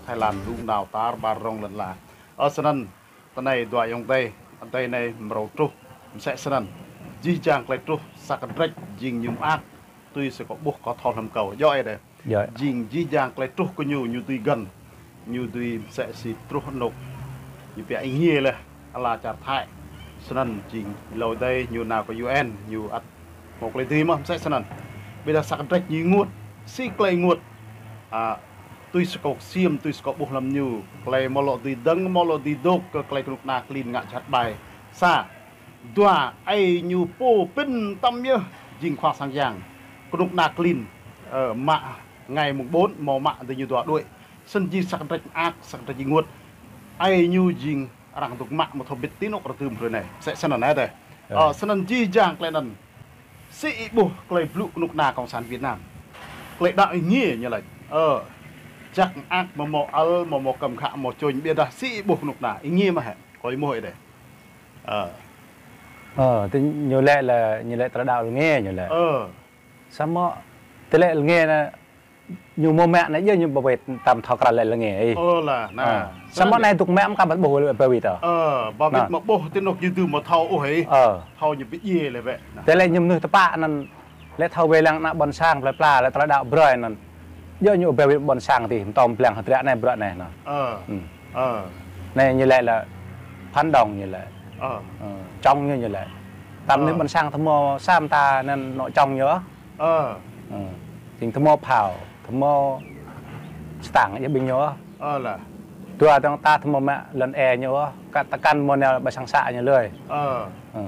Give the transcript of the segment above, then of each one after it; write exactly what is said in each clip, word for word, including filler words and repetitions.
Thái Lan, lu nao tar ƀar rŏng lŏn la. Ơ, snăn, tơ anai dua ayŏng adơi, adơi anai mrâo truh, msĕ snăn. Jih jang tơlơi truh, sa kơdrĕč jing ñu mơak, tui si kâo ƀuh kâo thâo hlăm kâo. Djơ̆ ih đeh. Djơ̆. Jing jih jang tơlơi truh kơ ñu, ñu dưi găn. Ñu dưi msĕ si truh anôk. Ñu pia êngiê leh, ala čar Thái. Snăn jing hlâo adih ñu nao kơ U N, ñu ăt hmâo tơlơi dưi mơh msĕ snăn. Ƀiădah sa kơdrĕč ñu ênguôt, si tơlơi ênguôt. A, tui si kâo ksiêm, tui si kâo ƀuh hlăm ñu, tơlơi mơ̆ lŏ dưi dơ̆ng, mơ̆ lŏ dưi dôk kơ tơlơi kơnuk kơna klin ngă jhat ƀai. Sa, dua, ai ñu pô pĭn tăm yơh, jing khua sang yang. Kơnuk kơna klin, ơ, mă ngai mơ̆ng ƀôn, mơ̆ mă dih ñu dua đuĕ. Snăn jing sa kơdrĕč mơak, sa kơdrĕč ênguôt. Ai ñu jing arăng dôk mă mơ̆ thâo bĭt ti anôk rơdưm hrơi anai. Msĕ snăn anai dih. Ơ. Ơ, snăn jih jang tơlơi anăn. Si ih ƀuh tơlơi blŭ kơnuk kơna Cộng sản Việt Nam. Tơlơi đaŏ êngiê ñu laĭ. Ơ, jăk mơak mơ̆ mâo ăl, mơ̆ mâo kăm khă, mâo čôñ ƀiădah si ih ƀuh kơnuk kơna. Êngiê mơ̆ hĕ. Kâo ih mơ̆ ih đeh. Ơ. Ơ, tơ ñu laĭ lĕ, ñu laĭ tơlơi đaŏ êngiê ñu laĭ. Ơ. Samơ̆ tơlơi êngiê anai, ñu mơ̆ mă anai yơh ñu ba wĭt tăm thâo krăn lĕ êngiê ih. Ơ lah, nah. Ơ. Samơ̆ anai dôk mă mơ̆ kâo ba ƀuh ba wĭt ơ. Ơ, ba wĭt mơ̆ ƀuh ti anôk ñu dưi mơ̆ thâo ôh ih. Ơ. Thâo ñu bi djiê lĕ wĕ. Nah. Tơlơi ñu mơnuih tơpă anăn, lĕ thâo wai lăng ană ƀôn sang plơi pla, lĕ tơlơi đaŏ brơi anăn. Yơh ñu ba wĭt ƀôn sang dih, mơtô pơblang hơdră anai, bruă anai, nah. Ơ. Ơ. Anai ñu laĭ lĕ phản động ñu laĭ. Ơ. Ơ, čŏng ñu ñu laĭ. Tăm anai ƀôn sang tơhmô sa mta anăn anŏ čŏng ñu. Ơ. Ơ. Jing tơhmô phao, tơhmô stang yơh ƀing ñu. Ơ lah. Dua dơ̆ng ta tơhmô mă lŏn ê ñu, kơ tơkăn mơ̆ nao ƀơi sang să ñu lơi. Ơ. Ơ.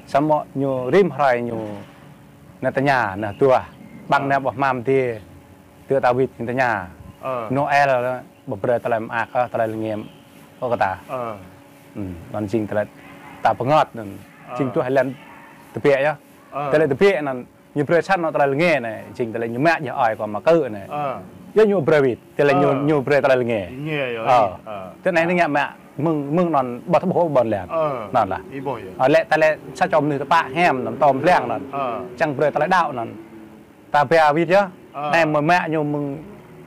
Samơ̆ ñu rĭm hrơi ñu nao tơña, nao dua. Ƀăng nao ƀơi hmam dih, tơ ta wĭt ñu tơña. Ơ. Noel, ƀu brơi tơlơi mơak, ơ, tơlơi êngiê ôh kơ ta. Ơ. Anăn jing tơlơi ta pơngơ̆t anăn. Ơ. Jing tuh hơlen tơbiă yơh. Ơ. Tơlơi tơbiă anăn ñu brơi săn anŏ tơlơi êngiê anai, jing tơlơi ñu mă jơh ơi kơ mă kơ anai. Ơ. Yơh ñu brơi wĭt, tơlơi ñu, ñu brơi tơlơi êngiê. Êngiê yơh. Ơ. Ơ. Tơ anai ñu ngă mă mơ̆ng, mơ̆ng anăn ƀu thâo ƀuh ƀôn lan. Ơ. Anăn lah. Ih ƀuh yơh. Ơ, lĕ ta lĕ sa čô mơnuih tơpă hiam anăn, tơm pơblang anăn. Ơ. Čang brơi tơlơi đaŏ anăn. Ta ba wĭt yơh. Ơ. Anai mơ̆ mă ñu mơ̆ng,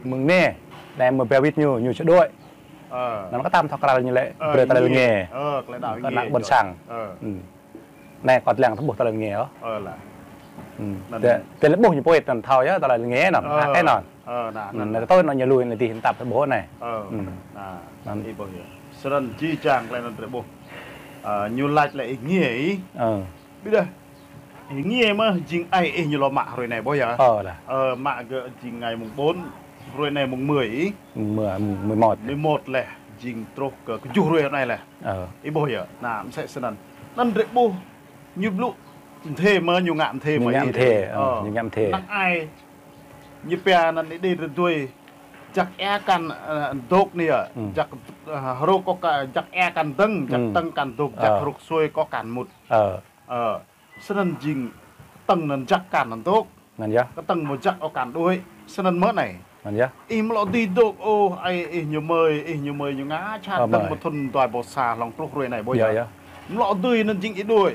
mơ̆ng anai. Anai mơ̆ ba wĭt ñu, ñu čơđuaĭ. Ơ. Anăn kơ tăm thâo krăn ñu lĕ brơi tơlơi êngiê. Ơ, tơlơi đaŏ êngiê. Kơ ană ƀôn sang. Ơ. Anai kâo lăng tơƀuh tơlơi êngiê ôh. Ơ lah. Tơlơi ƀuh ñu pơwĭt anăn thâo yơh tơlơi êngiê anăn. Ơ. Hă, anăn. Ơ, nah, anăn. Anai tơl anăn ñu lui anai dih tăm tơƀuh anai. Ơ. Nah. Anăn ih ƀuh yơh. Snăn jih jang tơlơi anăn drei ƀuh. Ơ, ñu laĭ lĕ êngiê ih. Ơ. Ƀiădah êngiê mơ̆ jing ai ih ñu lŏ mă hrơi anai ƀuh yơh. Ơ lah. Ơ, mă gơ̆ jing ngai mơ̆ng ƀôn, hrơi anai mơ̆ng mười ih. Mơ̆ng mười, mơ̆ng mười một. Mười một leh, jing truh kơ kơjuh hrơi anai leh. Ơ. Ih ƀuh yơh. Nah, msĕ snăn. Anăn drei ƀuh ñu blŭ mdê mơ̆ ñu ngă mdê mơ̆ ih. Ñu ngă mdê, ơ, ñu ngă mdê. Năng ai ñu pia anăn ih đĭ rơdui. Jăk ia kăn, ơ, dôk anai yơh. Jăk, ơ, hrôk kơ ka, jăk ia kăn dơ̆ng, jăk tơ̆ng kăn dôk, jăk hrôk sui kơ kăn mŭt. Ơ. Ơ. Snăn jing tơ̆ng anăn jăk kăn anăn dôk. Anăn yơh. Kơtơ̆ng mơ̆ jăk ôh kăn đuaĭ. Snăn mơ̆ anai. Anăn yơh. Ih mơ̆ lŏ dưi dôk ôh, ai ih ñu mơi, ih ñu mơi ñu ngă čhat dơ̆ng mơ̆ thŭn dua êbâo sa hlŏng truh hrơi anai ƀuh yơh. Mơ̆ lŏ dưi anăn jing ih đuaĭ.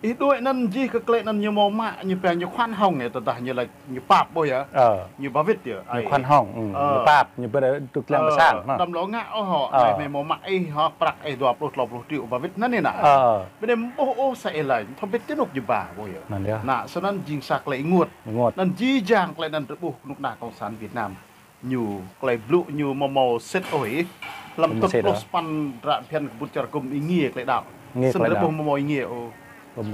Ih đuaĭ anăn jih kơ tơlơi anăn ñu mâo mă, ñu pia ñu khoan hŏng yơh, tơdah ñu laĭ ñu pap ƀuh yơh. Ơ. Ñu ba wĭt yơh. Ñu khoan hŏng, ñu pap, ñu brơi dôk lăng pơ sang. Đăm lŏ ngă ôh hŏ, anai mơ̆ mă ih hŏ, prăk ih dua pluh, tlâo pluh triệu ba wĭt anăn anai nah. Ơ. Ƀiădah mơ̆ ƀuh ôh sa ih laĭ, thâo bĭt ti anôk ñu ba ƀuh yơh. Anăn yơh. Nah, snăn jing sa tơlơi ênguôt. Ênguôt. Anăn jih jang tơlơi anăn drei ƀuh kơnuk kơna Cộng sản Việt Nam. Ñu, tơlơi blŭ ñu mơ̆ mâo sĭt ôh ih. Hlăm tŭt pluh sapăn hră bhiăn kơ ƀuôn čar gŭm êngiê tơlơi đaŏ. Snăn drei ƀuh mơ̆ mâo êngiê ôh.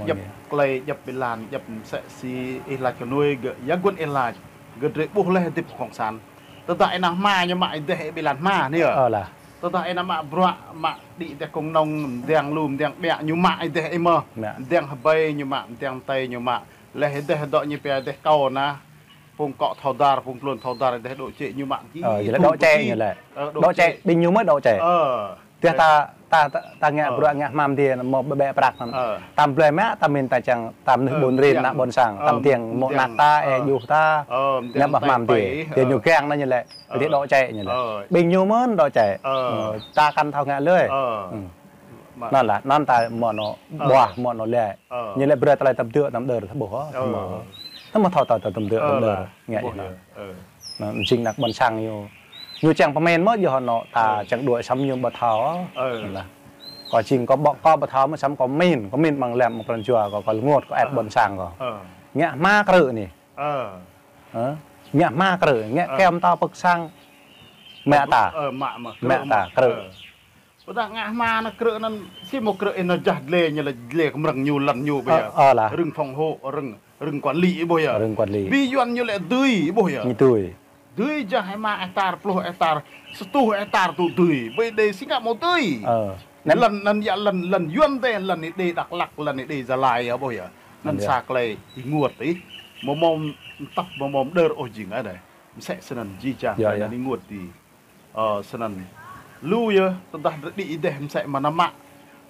Djăp tơlơi, djăp ƀiădah, djăp msĕ si ih lač kơ nuê gơ̆, ya guôn ih lač. Gơ̆ drei ƀuh leh dĭp Cộng sản. Tơdah ih nao hma ñu mă ih dêh ƀiădah hma anai yơh. Ơ lah. Tơdah ih nao mă bruă, mă đĭ dêh kông nông, mdiăng lu, mdiăng ƀiă ñu mă ih dêh ih mơh. Mdiăng hơbơi ñu mă, mdiăng tơi ñu mă. Leh ih dêh dŏ ñu pia dêh kâo nah. Phung kŏ thâo dar, phung tluôn thâo dar, dêh dŏ čĕ ñu mă. Ơ, ñu lĕ dŏ čĕ ñu lĕ. Ơ, dŏ čĕ. Ƀing ñu mơ̆ dŏ čĕ. Ơ. Tơdah ta, ta, ta, ta ngă bruă ngă hmam dih, mâo ƀĕ prăk anăn. Ơ. Tăm blơi mă, tăm min ta čang, tăm mơnuih ƀôn rin, ană ƀôn sang, tăm tiăng, mâo ană ta, ơ, djuh ta, ngă hmam dih. Tơdah ñu kiăng anăn ñu lĕ, dŏ čĕ ñu lĕ. Ƀing ñu mơ̆n dŏ čĕ. Ơ. Ơ, ta kăn thâo ngă lơi. Ơ. Anăn lah, anăn ta mâo anŏ ƀuah, mâo anŏ lĕ. Ơ. Ñu lĕ brơi tơlơi tơm dơ̆, tơm dơ̆, tơm dơ̆. Ơ. Tơm dơ̆ thâo tơlơi tơm dơ̆, tơm dơ̆. Ngă ih anăn. Ơ. Anăn jing ană ƀôn sang ñu. Ñu čang pơmĭn mơ̆ yơh anŭn ta, ơ, čang đuaĭ săm ñu ƀu thâo. Ơ. Lah. Kâo jing kâo ƀu, kâo ƀu thâo mơ̆ săm kâo mĭn, kâo mĭn mơ̆ng lăm mơ̆ng pran jua kâo, kâo lơngot kâo ĕp, ơ, ƀôn sang kâo. Ơ. Ngă hma krư̆ anai. Ơ. Ơ. Ngă hma krư̆, ngă, ơ, kiăng ta pơ̆k sang. Mă ta. Ơ, mă, mă, mă krư̆ ta, mă, krư̆. Ơ. Ƀôdah ngă hma anŭn krư̆ anŭn, si mơ̆ krư̆ ih anŭn jah dlê ñu lĕ dlê kơmrơ̆ng ñu lŏn ñu ƀu, ơ, yơh. Ơ lah. Rơ̆ng phòng hộ, rơ̆ng, rơ̆ng quản lý ƀu yơh. Rơ̆ng quản lý. Bi Yuan ñu lĕ dưi ƀu yơh. Ñu dưi. Dưi jah hma hectar, pluh hectar, sa rơtuh hectar tŭ dưi. Ƀơi đê si ngă mơ̆ dưi. Ơ. Anŭn lŏn, anŭn yơh lŏn, lŏn Yuan tê, lŏn Êđê Dak Lak, lŏn Êđê Gia Lai yơh ƀu yơh. Anŭn, anŭn yơh sa klei ih rơngot ih. Mơ̆ mơ̆ tăp mơ̆ mơ̆ đơr ôh jing ai đơi. Mơsĕ snăn jih jang, yơh, anŭn, yơh, ih rơngot ih. Ơ, snăn. Lu yơh, tơdah drei đĭ ih dêh mơsĕ mơ̆ nao mă.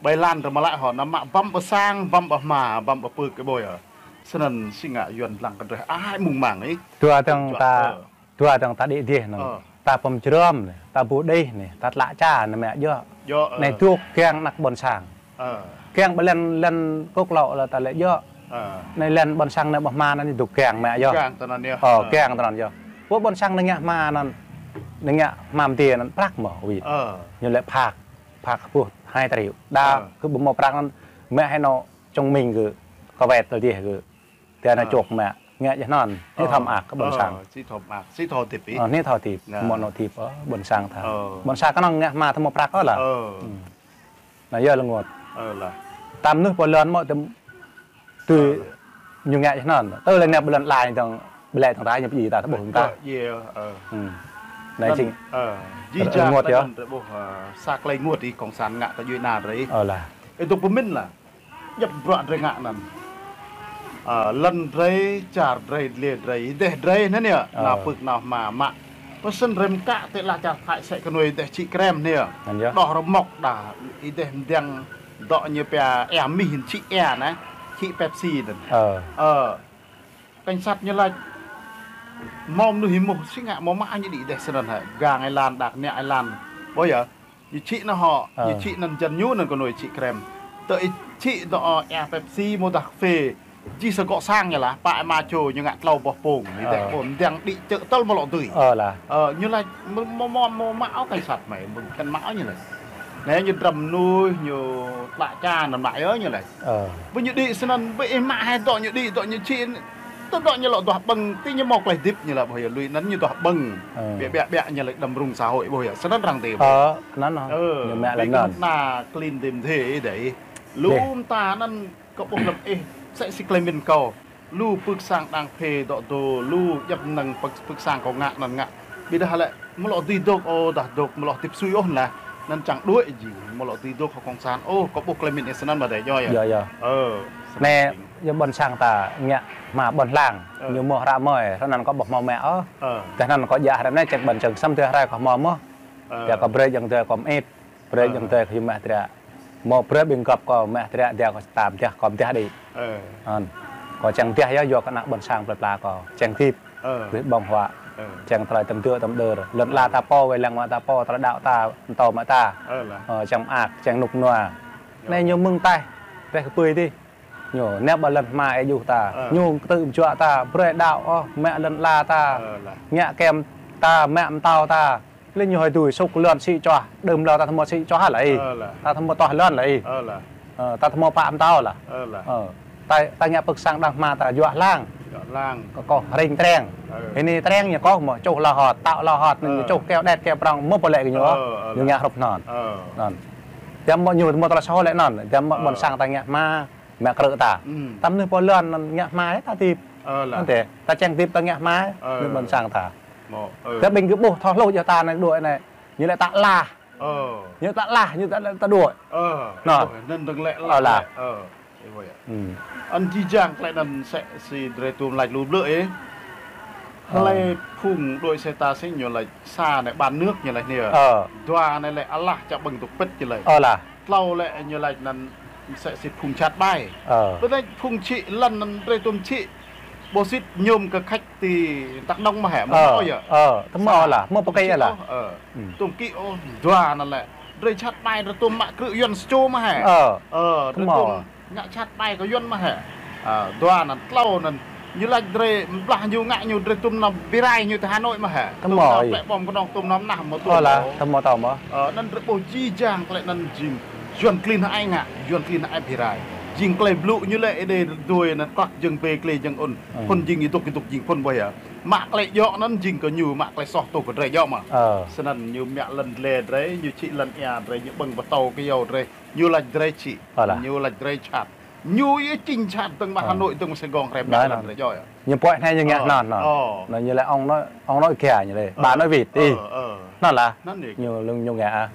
Ƀơi lŏn drei mă lăi hŏ, nao mă băm ƀơi sang, băm ƀơi hma, băm ƀơi pơ̆k kơ ƀuh yơh. Snăn si ngă Yuan lăng kơ drei ai mơ̆ng mang ih. Dua dơ̆ng ta, ơ, dua dơ̆ng ta đĭ dêh anŭn. Ơ. Ta pơm jrŏm anai, ta ƀu đih anai, ta tlă ča anai mă yơh. Yơh, ơ. Anai dŏ kiăng anăk ƀôn sang. Ơ. Kiăng ƀơi lŏn, lŏn quốc lộ lĕ ta lĕ yơh. Ơ. Anai lŏn ƀôn sang anai ƀơi hma anai dŏ kiăng mă yơh. Kiăng tơ anŭn yơh. Ơ, ơ, kiăng tơ anŭn yơh. Ƀơi ƀôn sang anai ngă hma anŭn, anai ngă hma mơ̆ng anŭn prăk mơ̆ wĭt. Ơ. Ñu lĕ phak, phak ƀuh hai triệu. Đa, ơ, kơ ƀu mơ̆ prăk anŭn, mă hĭ anŭn čong mĭn kơ, kơ wĕt tơ dih kơ. Tơ anŭn, ơ, čŏk mă, ngă jơhnăn, anai, ơ, thâo mă kơ ƀôn, ơ, sang. Si thâo mă, si thâo tip ih. Ơ, anai thâo tip, ngă, mơ̆ anŭn tip, ơ, ƀôn sang ta. Ơ. Ƀôn sang kơnơ̆ng ngă hma thâo mơ̆ prăk ơ lah. Ơ. Ư. Anŭn yơh lơngot. Ơ lah. Tăm nŭn pô lŏn mơ̆ tơm tui, ơ, ñu ngă jơhnăn. Tơ lĕ anai ƀơi lŏn lai tơ̆ng, ƀơi lĕ tơ̆ng ta ñu ƀu ji ta, ta ƀuh ta. Ơ, yơh, ơ. Anŭn, anŭn jing, ơ, jih jang lơngot yơh. Anŭn drei ƀuh, ơ, sa klei rơngot ih kông sản ngă ta djuai nar drei. Ơ lah. Ih dŏ pơmĭn lah. Djŏp bruă drei ngă anŭn. Ơ, lŏn drei, čar drei, dlê drei, ih dêh drei anŭn yơh. Ơ. Nao pơ̆k nao hma mă. Pơsĭn drei mơkă tơ lŏn čar Thái sĕ kơnuih ih dêh čĭ krem anŭn yơh. Anŭn yơh. Đŏh rơmŏk đa, ih dêh mơdiăng dŏ ñu pia ĕh mih čĭ ĕh anai, čĭ Pepsi anŭn. Ơ. Ơ. Cảnh sát ñu laĭ, mơ̆ mơnuih ih mơ̆ si ngă mơ̆ mă ñu đĭ dêh snăn hă. Gang ih lŏn, đak nă ih lŏn. Ƀuh yơh. Ñu čĭ anŭn hŏ, ơ, ñu čĭ anŭn jăn ñu anŭn kơnuih čĭ krem. Tơ ih čĭ dŏ ĕh Pepsi mơ̆ dah kaphê. Jih sa gŏ sang ñu lah, pă ih mă čô ñu ngă tlâo boh pông. Ih dêh, ơ, ƀuh mơdiăng đĭ čư̆ tơl mơ̆ lŏ dưi. Ơ lah. Ơ, ñu laĭ mơ̆, mơ̆, mơ̆, mơ̆ mă ôh cảnh sát mă, mơ̆ kăn mă ôh ñu laĭ. Anai ñu drăm mơnuih, ñu tlă ča anŭn mă yơh ñu laĭ. Ơ. Ƀu ñu đĭ snăn, ƀu ih mă hĭ dŏ ñu đĭ, dŏ ñu čĭ. Tơdŏ ñu lŏ duah ƀơ̆ng, ti ñu mơ̆ klei hơdip ñu laĭ ƀuh yơh, lui anŭn ñu duah ƀơ̆ng. Ơ. Biă, biă, biă ñu laĭ đăm rŭng xã hội ƀuh yơh. Snăn arăng ti ƀuh. Ơ, anŭn hŏ. Ơ, ñu mă lĕ anŭn. Ƀing kơnuk kơna klin ti mơdê ih dêh. Lu mơta anŭn kâo ƀuh lăm ih, mơsĕ si klei mĭn kâo. Lu pơ̆k sang đang phê dŏ dŏ, lu djŏp năng pơ̆k, pơ̆k sang kâo ngă anŭn ngă. Ƀiădah lĕ, mơ̆ lŏ dưi dŏ, ơ, dah dŏ, mơ̆ lŏ tĭp sui ôh lah. Anŭn čang đuaĭ jing, mơ̆ lŏ dưi dŏ hŏ kông sản ôh, kâo ƀuh klei mĭn ih snăn mơdê yơh. Yơh, yơh. Ơ, anai, yơh ƀôn sang ta ngă hma ƀôn lan, ơ, ñu mơ̆ hră mơi, hră anŭn kâo ƀu hmâo mă ôh. Ơ. Tơl anŭn kâo djă hră anai čĕk ƀôn sang săm tơl hră kâo hmâo mơ̆. Ơ. Yơh kâo brơi jing tơl kâo mĭn. Brơi, ơ, jing tơl kơ yua mă triă. Mơ̆ brơi ƀing gŏp kâo mă triă, dah kâo tam dah kâo dah đĭ. Ơ. Anŭn. Kâo čang dah yơh, yua kơ anăk ƀôn sang plơi pla kâo. Čang tĭp. Ơ. Rih ƀơ̆ng huă. Ơ. Čang tơlơi tơm dơ̆ tơm đơr. Lŏn, ơ, ala ta pô, wai lăng mă ta pô, tơlơi đaŏ ta, mtâo mă ta. Ơ lah. Ơ, čang mơak, čang rơnŭk rơnua. Yơh. Anai ñu mơ̆ng taih. Reh kơ pơi dih. Ñu, anai ƀơi lŏn hma ih djuh ta. Ơ. Ñu kơtư̆ mơjuă ta, brơi đaŏ ôh, mă lŏn ala ta. Ơ lah. Ngă kem ta, mă mtâo ta. Lĕ ñu hơi tui sŭk lŏn sĭ čoh, đưm lŏn ta thâo mơ̆ sĭ čoh hă lĕ ih. Ơ lah. Ta thâo mơ̆ toh lŏn lĕ ih. Ơ lah. Ơ, ta thâo mơ̆ pă mtâo lah. Ơ lah. Ơ. Ta, ta ngă pơ̆k sang đang hma ta juă hlang. Juă hlang. Kơ kâo hrĭng treng. Ơ. Anai treng ñu kâo mơ̆ čuh lŏn hŏt, tŏ lŏn hŏt, anŭn ñu, ơ, čuh keo đet keo prŏng mơ̆ pô lĕ kơ ñu. Ơ, ơ, ñu lah. Ngă hrup anŭn. Ơ. Anŭn. Tơdah mơ̆ ñu mơ̆ tơlơi soh lĕ anŭn, tơdah mơ̆, ơ, ƀôn sang ta ngă hma, mă krư̆ ta. Ư. Tăm nưh pô lŏn anŭn ngă hma ih ta tĭp. Ơ lah. Anŭn tĕ, ta čang tĭp ta ngă hma, ơ, nưh ƀôn sang ta. Mơ̆, ơ. Tơdah ƀing gơ̆ ƀuh thâo hluh yơh ta anai đuaĭ anai. Ñu lĕ ta lah. Ơ. Ñu ta lah, ñu ta, ta đuaĭ. Ơ. Anŭn. Ơ, anŭn dơ̆ng lĕ, ơ, lah, lah. Ơ. Ơ, ƀuh yơh. Ư. Anŭn jih jang klei anŭn mơsĕ si drei tum laĭ lu blư̆ ih. Hlơi, ơ, phung đuaĭ sĕ ta sĕ ñu laĭ sa anai ban nước ñu laĭ anai. Ơ. Dua anai lĕ alah čă ƀơ̆ng dŏ pĭt ñu laĭ. Ơ lah. Tlâo lĕ ñu laĭ anŭn mơsĕ si phung čăt ƀai. Ơ. Tơdah phung čĭ lŏn anŭn drei tum čĭ. Ƀu sĭt mơñum kơ khač ti Dak Nông mơ̆ hĕ, mơ̆, ơ, mơ̆ yơh. Ơ, tơm mơ̆ sa, lah, mơ̆ pơkĕ tum čĭ lah. Ôh, ơ. Ư. Tum kĭ ôh, dua anŭn lĕ. Drei čăt ƀai drei tum mă krư̆ Yuan sa čô mơ̆ hĕ. Ơ. Ơ, tơm drei mơ̆ tum ngă čăt ƀai kơ Yuan mơ̆ hĕ. Ơ, dua anŭn, tlâo anŭn. Ñu laĭ drơi, blah ñu ngă ñu drơi tum nao bi rai ñu tơ Hà Nội mơ̆ hă? Tơ mơ̆ ih. Plĕ ƀom kơnong tum nao mơnah mơ̆ tum. Ơ lah, tơ mơ̆ tơ mơ̆. Ơ, anŭn drơi ƀuh jih jang klĕ anŭn jing Yuan klin hơai ngă, Yuan klin hơai bi rai. Jing klĕ blŭ ñu lĕ ih đei dui anŭn klăk jơ̆ng bê klĕ jơ̆ng ŭn. Phŭn jing ih dŏ ih dŏ jing phŭn ƀuh yơh. Mă klĕ djŏ anŭn jing kơ ñu, mă klĕ soh tŭ kơ drơi djŏ mơ̆. Ơ. Snăn ñu mă lŏn lĕ drơi, ñu čhĭ lŏn ia drơi, ñu ƀơ̆ng pơtâo kơyâo drơi, ñu laĭ drơi čhĭ. Ơ lah. Ñu laĭ drơi čhat. Ñu yơh čing čhat dơ̆ng mă Hà Nội dơ̆ng mă Sài Gòn hrăm mă lŏn drơi djŏ yơh. Ñu pơhiăp anai ñu ngă anŭn anŭn. Anŭn ñu lĕ ong anŭn, ong anŭn kia ñu lĕ. Ƀă anŭn wĭt ih. Anŭn lah. Anŭn ñu lŏng ñu ngă ah.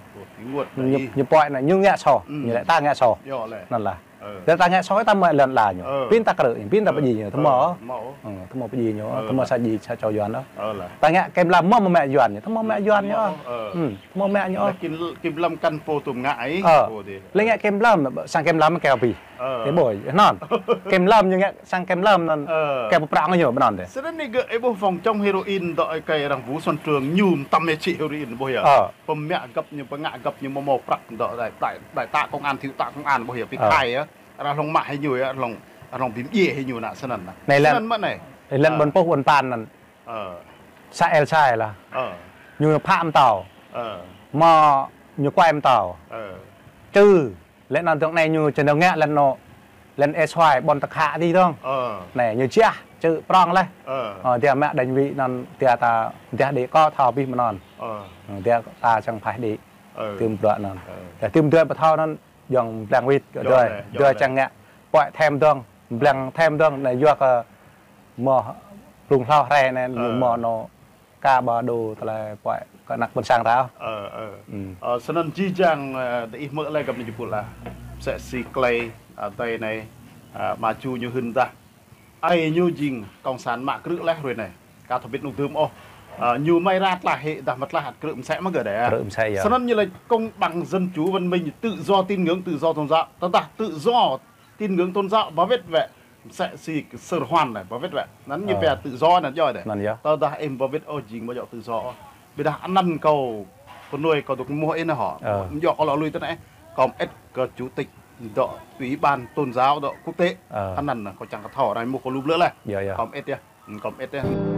Ñu pơhiăp anai ñu ngă soh, ñu lĕ ta ngă soh. Anŭn lah. Tơdah ta ngă soh ta mă lŏn ala ñu. Pin ta krư̆, pin ta pơdjai ñu, tơ mơ̆. Tơ mơ̆ pơdjai ñu, tơ mơ̆ sa djai sa čô Yuan ôh. Ta ngă kem lăm mơ̆ mă Yuan ñu, tơ mơ̆ mă Yuan ñu. Tơ mơ̆ mă ñu. Kem lăm kăn pô tŭm ngă ih. Lĕ ngă kem lăm, sang kem lăm kơ abih. Ơ. Ih ƀuh, anŭn. Kem lăm ñu ngă sang kem lăm anŭn. Ơ. Kơ pơprăk ñu ƀơi anŭn dih. Snăn anai gơ̆ ih ƀuh phòng chống heroin dŏ ih kơ arăng Vũ Xuân Trường ñu mơtam ih čhĭ heroin ƀuh yơh. Ơ. Pơmă găp ñu pơngă găp ñu mơ̆ mơ̆ prăk dŏ đại, đại, đại tá công an, thiếu tá công an ƀuh yơh, pi khai yơh. Arăng hlŏng mă hĭ ñu yơh, hlŏng, hlŏng bi mdjiê hĭ ñu anŭn snăn anŭn. Anai lĕ. Snăn mơ̆ anai. Lĕ ƀôn pôh ƀôn pan anŭn. Ơ. Sa El Sai lah. Ơ. Ñu phă mơtâo. Ơ. Mơ̆ ñu kuai mơtâo. Ơ. Čư. Lĕ anŭn tơ̆ng anai ñu čơnơ̆ng ngă lĕ anŭn, lĕ ih suai ƀôn tơkhă dih dơ̆ng. Ơ. Anai ñu jah, čư prŏng leh. Ơ. Ơ, dia mă đañ wĭ anŭn, dia ta, dia đĭ kơ thâo abih mơ̆n anŭn. Ơ. Ơ, dia ta čang phaih đĭ. Ơ. Tơm bruă anŭn. Ơ. Dia tơm bruă pơthâo anŭn, jŏng blang wĭt, jŏng dơi, leh, jŏng dơi leh. Čang ngă, pơhiăp thêm dơ̆ng, blang thêm dơ̆ng, anai yua kơ mơ̆ blung hlâo hrơi anai, ñu mơ̆ anŭn, ka ƀa đu tơlơi pơhiăp kơ anăk ƀôn sang ta. Ơ, ơ. Ơ, snăn jih jang, ơ, ih hmư̆ leh găp anai jơpul lah. Msĕ si klei, ơ, adơi anai, ơ, mă ču ñu hưn dah. Ai ñu jing cộng sản mă krư̆ leh hrơi anai. Ka thâo bĭt nuk dơ̆m ôh. Ơ, ñu mă rat lah hĭ dah mă tlah ăt krư̆ msĕ mơ̆ gơ̆ dih. Krư̆ msĕ yơh. Snăn ñu laĭ công bằng dân chủ văn minh, tự do tín ngưỡng, tự do tôn giáo. Tơdah tự do tín ngưỡng tôn giáo, ba wĭt wĕ. Msĕ si sơr huan anai, ba wĭt wĕ. Anŭn ñu pia tự do anŭn djŏ dih. Anŭn yơh. Tơdah ih ba wĭt ôh jing ƀu djŏ tự do ôh. Ƀiădah anăn kâo pơnuih kâo dŏ mơ̆ ih anai hŏ. Ơ. Djŏ kâo lŏ lui tơ anai. Kâo mơit kơ chủ tịch dŏ ủy ban tôn giáo dŏ quốc tế. Ơ. Anăn anai kâo čang kơ thâo, anai mơ̆ kâo lu blư̆ leh. Yơh, yơh. Kâo mơit yơh. Kâo mơit yơh.